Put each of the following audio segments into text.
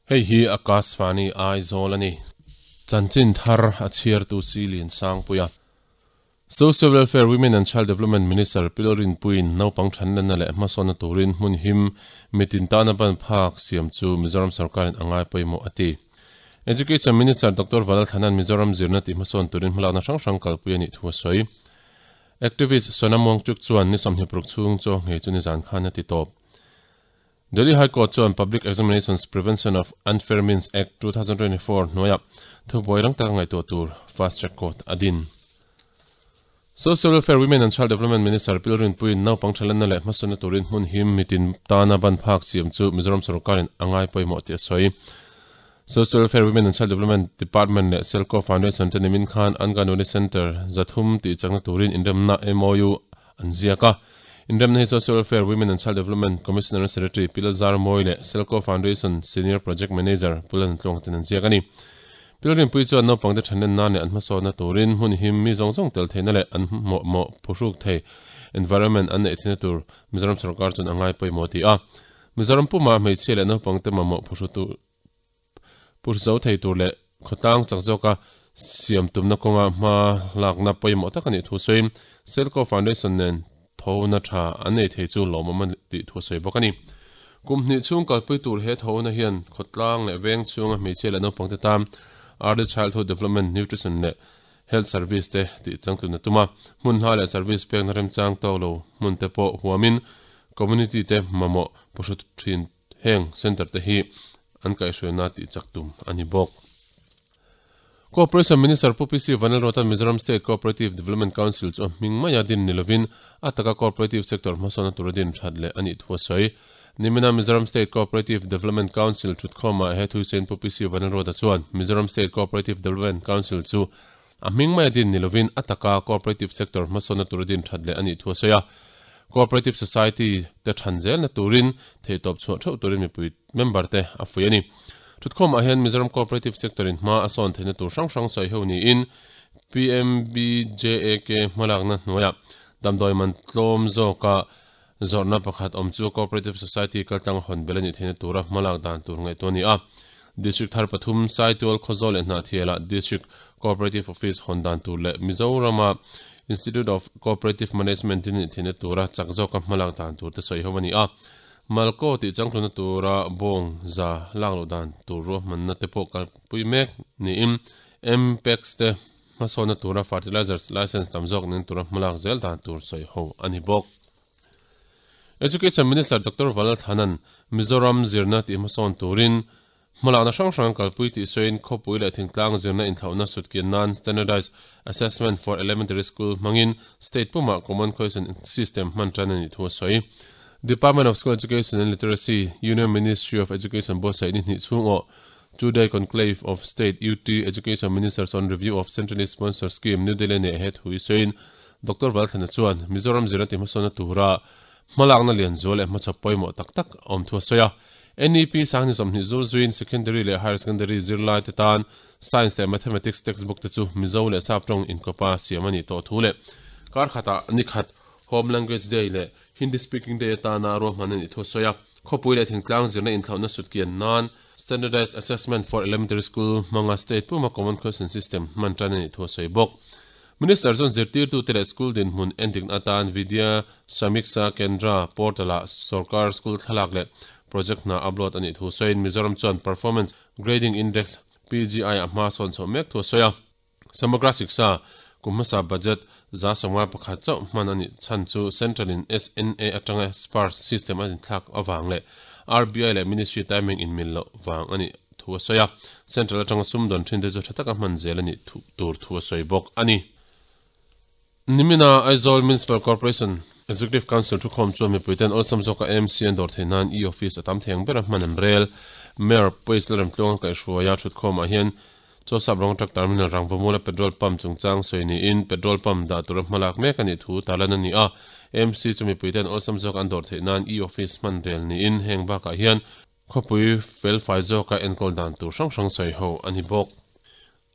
Hei hi Akashvani Aizawl a ni. Chanchin thar a chhiartu si Liansangpuia. Social Welfare, Women and Child Development Minister Pil Rinpuiin naupang thanlenna leh hmasawnna turin hmun him mitin tana ban phak siam chu Mizoram sorkarin a ngai pawimawh a ti. Education Minister Doctor Valalthana'n Mizoram zirna tih hmasawn turin hmalakna hrang hrang kalpui a nih thu a sawi. Activist Sonam Wangchuk chuan ni 26 chhung chaw nghei chu nizan khan a ti tawp. Delhi High Court chuan Public Examinations Prevention of Unfair Means Act 2024 hnuaiah thubuai rang taka ngaihtuah tur Fast Track Court a din. Social Welfare, Women and Child Development Minister Pil Rinpuiin naupang thalenna leh hmasawnna turin hmun him mitin tana ban phak siam chu Mizoram sorkarin a ngai pawimawh tih a sawi. Social Welfare, Women and Child Development Department leh Selco Foundation te nimin khan Anganwadi Centre 300 tih chakna turin inremna MOU an ziak a. Inremna hi Social Welfare, Women and Child Development Commissioner and Secretary Pi Lazar Mawi leh Selco Foundation Senior Project Manager Pu Lan Tluang ten an ziak a ni. Pi Lalrinpuii chuan naupangte thanlen nan leh an hmasawnna turin hmun him mi zawng zawng tel theihna leh an mawhmawh phuhruk thei environment an neih theihna tur Mizoram sorkar chuan a ngai pawimawh ti a. Mizoram puma hmeichhia leh naupangte mamawh phuhru tur Pur zo thei tur leh khawtlang chak zawka siam tumna kawnga hma lakna pawimawh tak a nih thu sawiin Selco Foundation nen thona tha an nei thei chu lawmawm a tih thu a sawi bawk a ni. Kum hnih chhung kalpui tur he thona hian khawtlang leh veng chhunga hmeichhia leh naupangte tan Early Childhood Development, Nutrition leh Health Service te tih changtlun a tum a, hmun hla leh service pekna remchang tawk lo hmun te pawh huamin community te mamawh pawhru thin Heng centre te hi an kaihhruaina tih chak tum a ni bawk. Cooperation Minister Pu PC Vanlalruata'n Mizoram State Cooperative Development Council chu a hming maia din ni lovin a taka cooperative sector hmasawnna tura din that leh a nih thu a sawi. Nimina Mizoram State Cooperative Development Council thutkhawmah he thuisain Pu PC Vanlalruata chuan Mizoram State Cooperative Development Council chu A hming mai a din ni lovin a taka cooperative sector hmasawnna tur a din that leh a nih thu a sawi a. Cooperative society te than zelna turin theihtawp chhuah theuh turin mipui member te a fuih a ni. Thutkhawmah hian Mizoram cooperative sector in hma a sawn theihna tur hrang hrang sawi ho niin PMBJAK hmalakna hnuaiah damdawi man tlawm zawka Zawrhna pakhat awm chu Cooperative Society kaltlang hawn bel a nih theihna tura hmalak dan tur ngaihtuah a ni a. District thar pathum, Saitual, Khawzawl leh Hnahthialah District Cooperative Office hawn dan tur leh Mizorama Institute of Cooperative Management din a nih theihna tura chak zawka hmalak dan tur te sawi ho a ni a. Malko tih changtluna tura bawng za lak loh dan tur ruahmanna te pawh kalpui mek niin MPEX te hmasawnna tura fertilizers license tam zawk nen tura hmalak zel dan tur sawi ho a ni bawk. Education Minister Doctor Valalthanan Mizoram zirna tih hmasawn turin hmalakna hrang hrang kalpui tih sawiin khawpui leh thingtlang zirna inthlauhna sutkian nan Standardized Assessment for Elementary School hmangin state pumah Common Question System hman tan a nih thu a sawi. Department of School Education and Literacy, Union Ministry of Education buatsaih ni hnih chhung awh Two-day Conclave of State UT Education Ministers on Review of Centrally Sponsored Scheme, New Delhi neh he thu i sawiin Doctor Valthlana chuan Mizoram zirna ti hmasawnna tura hmalakna lian zual leh hmachhawp pawimawh tak tak a awm thu a sawi a. NEP Sangni 20 zul zuiin Secondary leh Higher Secondary zirlaite tan Science leh Mathematics textbook te chu Mizo leh Sap tawng inkawpa siam a nih tawh thu leh kar khatah ni khat Home Language Day leh Hindi Speaking Day atana ruahman a nih thu a sawi a. Khawpui leh thingtlang zirna inthlauhna sutkian nan Standardized Assessment for Elementary School hmanga state puma Common Question System hman tan a nih thu a sawi bawk. Minister chuan zirtirtute leh school dinhmun endikna atan Vidya Samiksha Kendra portal-ah sorkar school thlalak leh project hna upload a nih thu sawiin Mizoram chuan Performance Grading Index, PGI, ah hma sawn chhoh mek thu a sawi a. Samagra Shiksha kum hmasa budget 151 chauh hman a nih chhan chu Central in SNA atanga Sparsh system a inthlak avang leh RBI leh Ministry timing inmil loh vang a nih thu a sawi a, Central atanga sumdawn thin te chu tha taka hman zel a nih tur thu a sawi bawk a ni. Nimina Aizawl Municipal Corporation Executive Council thukhawm chuan mipuiten awlsam zawka AMC an dawr theih nan e-office a tam thei ang bera hman an rel. Mayor Pace Lalremtluanga kaihhruaia thutkhawmah hian Chawsap rawng truck terminal Rangvamula petrol pump chungchang sawi niin petrol pump dah tura hmalak mek a nih thu tarlan a ni a. AMC chu mipuiten awlsam zawka an dawr theih nan e-office hman rel niin heng bakah hian Khawpui felfai zawka enkawl dan tur hrang hrang sawi ho a ni bawk.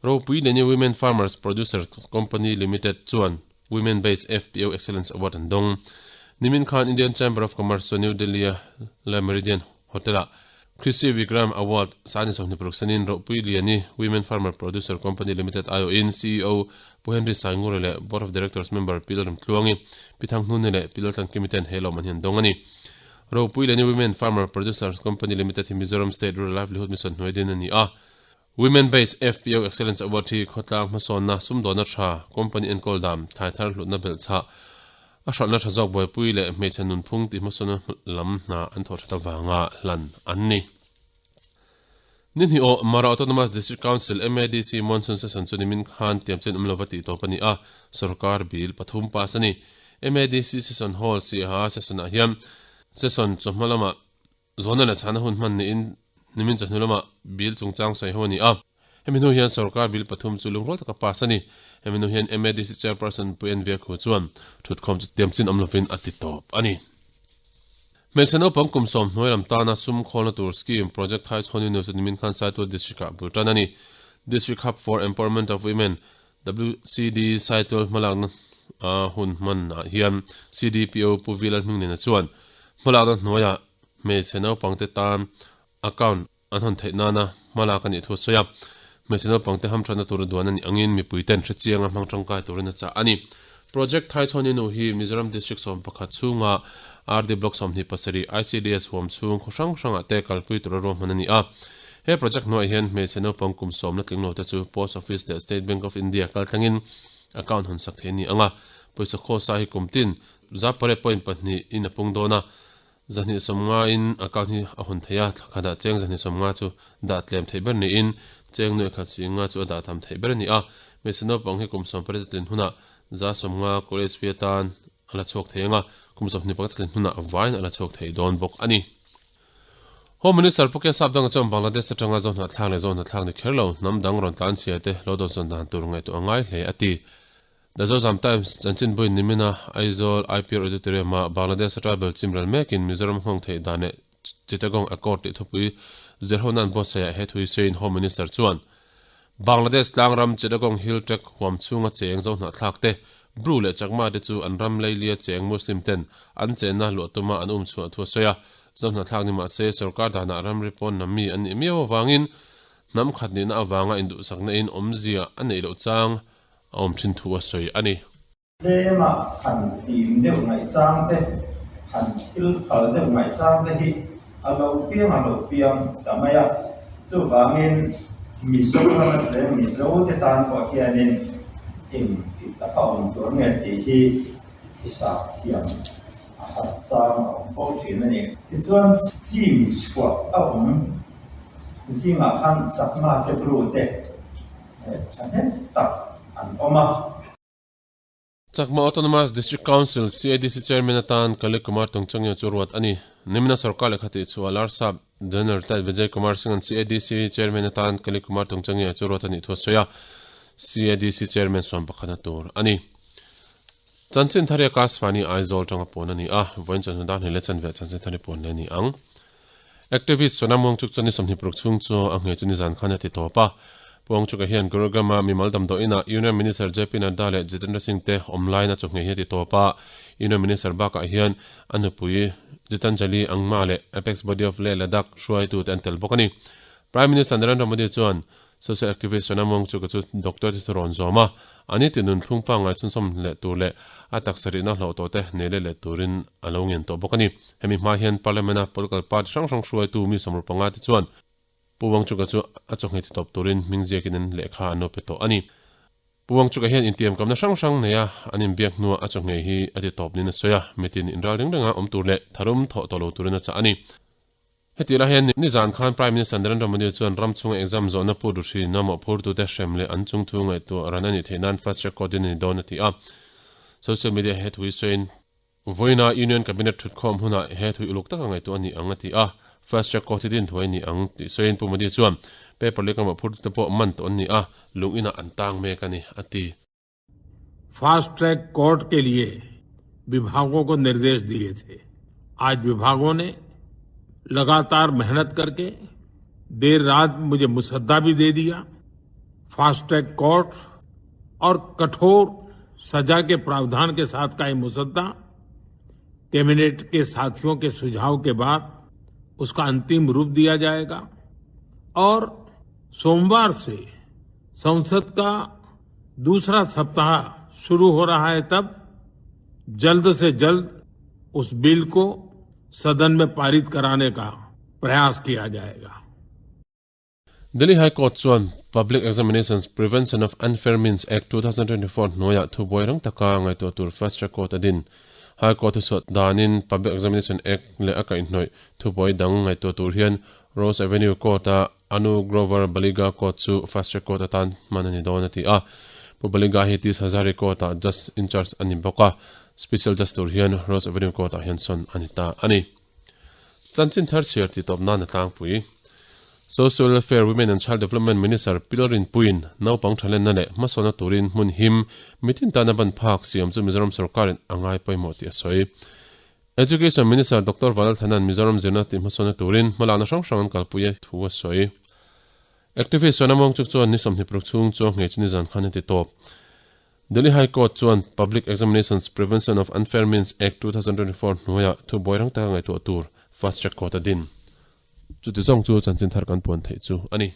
Ropui Leni Women Farmers Producers Company Limited chuan Women Based FPO Excellence Award an dawng. Nimin khan Indian Chamber of Commerce chu New Delhi-a Le Meridien Hotel-ah. Krishi Vikram Award Sani 26 sanin Ropui Liani Women Farmer Producer Company Limited aiawhin ceo Pu Henry Saingura leh Board of Directors member Pi Lalremtluangi, Pi Thanghnuni leh Pi Laltlankimi ten he lawm an hian dawng a ni. Ropui Liani Women Farmer Producers Company Limited hi Mizoram State Rural Livelihood Mission hnuai din a ni a. Women Based FPO Excellence Award hi khawtlang hmasawnna, sumdawnna tha, company enkawl dan, thlai thar hlutna belhchhah, a hralhna tha zawk buaipui leh hmeichhe nunphung tih hmasawnna lam hna an thawh that avanga hlan an ni. Ni hnih aw, Mara Autonomous District Council, MADC, Monsoon Session chu nimin khan tiamchen awm lova tih tawp a ni a, sorkar bill pathum pass a ni. MADC Session Hall, Siaha Session-ah hian Session chawhma lamah Zawhna leh chhana hun hman niin nimin chawhnu lamah bill chungchang sawi ho a ni a. Hemi hnu hian sorkar bill pathum chu lungrual taka pass a ni. Hemi hnu hian MADC chairperson Pu NV Khu chuan thutkhawm chu tiamchin awm lovin a ti tawp a ni. Hmeichhe naupang kum sawm hnuai lam tana sum khawlna tur scheme Project Thai Chhawn Inu chu nimin khan Saitual District-ah bul tan a ni. District Hub for Empowerment of Women, WCD, Saitual hmalakna hun hmanah hian CDPO Pu V Lalhmingnena chuan hmalakna hnuaiah hmeichhe naupangte tan account an hawn theih nana hmalak a nih thu a sawi a. Hmeichhe naupangte hamthatna tura duan a nih angin mipuiten hrechianga hmang tangkai turin a chah a ni. Project Thaichhawni nu hi Mizoram District 11 chhunga RD Block 27 ICDS huam chhung khaw hrang hrangah te kalpui tura ruahman a ni a. He project hnuaiah hian hmeichhe naupang kum sawmna tling lo te chu Post Office leh State Bank of India kaltlangin account hawn sak thei a ni ang a. Pawisa khawsa hi kum tin 8.2 in a pung dawn a. 250 in account hi a hawn thei a, thla khatah cheng 250 chu dah tlem theih ber niin cheng nuaih khat si nga chu a dah tham theih ber a ni a. Hmeichhe naupang hi kum 18 a tlin hunah 150 college fee atan a la chhuak thei ang a, kum 21 a tlin hunah vaiin a la chhuak thei dawn bawk a ni. Home Minister Pu Kesap Danga chuan Bangladesh atanga Zohnahthlak leh Zohnahthlak ni kher lo hnam dang rawn tlanchhia te lo dawnsawn dan tur ngaihtuah a ngai hle a ti. The Zozam Times chanchinbuin nimina Aizawl IPR Auditorium-a Bangladesh tribal chimral mekin Mizoram nghawng theih dan leh Chittagong Accord tih thupui zirhona'n buatsaihah he thui sawiin Home Minister chuan Bangladesh tlangram Chittagong Hill Tract huam chhunga cheng Zohnahthlak te, Bru leh Chakma te chu an ram leilia cheng Muslim ten an chenna luah tuma an um chhuah thu a sawi a. Zohnahthlak ni mahse sorkar danah ramri pawn lam mi an nih miau avangin hnam khat nihna avanga induhsakna in awmzia a neih loh chang a awm thin thu a sawi a ni. Tlema han tim deuh ngaihchang te, han thil phal deuh ngaihchang te hi a lo piang a lo piang ta mai a. Chuvangin Mizoram a cheng Mizo te tan pawh hianin eng ti taka awm tur nge tih hi hisap thiam a hat chang a awm fo thin a ni. Tichuan chim chhuah a awm zingah khan Chakma te Bru te Thahnem tak an awm a. Chakma Autonomous District Council, CADC, Chairman atan Kali Kumar Tungchangio chu ruat a ni. Nimina sorkar lehkha tih chhuah Larsap General Retired Vijay Kumar Singh-a'n CADC Chairman atan Kali Kumar Tungchangio chu ruat a nih thu a sawi a, CADC Chairman sawm pakhatna tur a ni. Chanchin thar hi Akashvani Aizawl tanga pawn a ni a, vawiin chawhnu dan hnih leh chanve chanchin thar hi pawn leh a ni ang. Activist Sonam Wangchuk chuan ni 26 chhung chu a nghei chu nizan khan a ti tawp a. Pu Wangchuk-a hian Gurugram-a mimal damdawiinah Union Minister JP Nadda leh Jitendra Singh te awm laiin a chawhngei hi a ti tawp a. Union Minister bakah hian a nupui Jitanjali Angma leh Apex Body of Leh Ladakh hruaitute an tel bawk a ni. Prime Minister Narendra Modi chuan Social activist Sonam Wangchuk-a chu doctor te thu rawn zawm a, a ni ti nunphung pangngai chhunzawm leh tur leh a taksa rihna hlauh tawh te nei let leh turin a lo ngen tawh bawk a ni. Hemi hma hian Parliament-a political party hrang hrang hruaitu mi 15 te chuan Pu Wangchuk-a chu a chawhngei ti tawp turin hming ziakin an lehkha an lo pe tawh a ni. Pu Wangchuk-a hian intiamkamna hrang hrang neia an inbiak hnuah a chawhngei hi a ti tawp niin a sawi a, mitin inral reng renga awm tur leh tharum thawh tawh lo turin a chah a ni. Heti lai hian nizan khan Prime Minister Narendra Modi chuan ram chhunga exam zawhna pu duhri nawmawh phurtute hrem leh an chungthu ngaihtuah ran a nih theih nan fast track court din a ni dawn a ti a. Social media he thu hi sawiin, Vawiina Union Cabinet thutkhawm hunah he thu uluk taka ngaihtuah a ni ang a ti a, fast track court hi din thuai a ni ang tih sawiin Pu Modi chuan paper leh kamawh phurtute pawh man tawh an ni a, lung inah an tang mek a ni a ti. Fast track court के लिए विभागों को निर्देश दिए थे। आज विभागों ने लगातार मेहनत करके देर रात मुझे मुसद्दा भी दे दिया। Fast track court और कठोर सजा के प्रावधान के साथ का ये मुसद्दा कैबिनेट के साथियों के सुझाव के बाद उसका अंतिम रूप दिया जाएगा और सोमवार से संसद का दूसरा सप्ताह शुरू हो रहा है तब जल्द से जल्द उस बिल को सदन में पारित कराने का प्रयास किया जाएगा। Delhi High Court chuan Public Examinations Prevention of Unfair Means Act 2024 hnuaiah thubuai rang taka ngaihtuah tur Fast Track Court a din. High Court thuchhuah danin Public Examination Act leh a kaihhnawih thubuai dang ngaihtuah tur hian Rose Avenue Court-a Anu Grover Baliga Court chu Fast Track Court atan hman a ni dawn a ti a. Pu Baliga hi Tis Hazari Court-ah Judge in Charge a ni bawk a, Special Judge tur hian Rose Avenue Court-ah hian sawn a ni ta a ni. Chanchin thar chhiar tih tawp nan a tlangpui. Social Welfare, Women and Child Development Minister Pi Lalrinpuiin naupang thalenna leh hmasawnna turin hmun him mitin tana ban phak siam chu Mizoram sorkarin a ngai pawimawh tih a sawi. Education Minister Doctor Vanlalthana'n Mizoram zirna tih hmasawnna turin hmalakna hrang hrang an kalpui e thu a sawi. Activist Sonam Wangchuk chuan ni 26 chhung chu a nghei chu nizan khan a ti tawp. Delhi High Court chuan Public Examinations Prevention of Unfair Means Act 2024 hnuaiah thubuai rang taka ngaihtuah tur Fast Track Court a din. Chuti zawng chu chanchin thar kan puan theih chu a ni.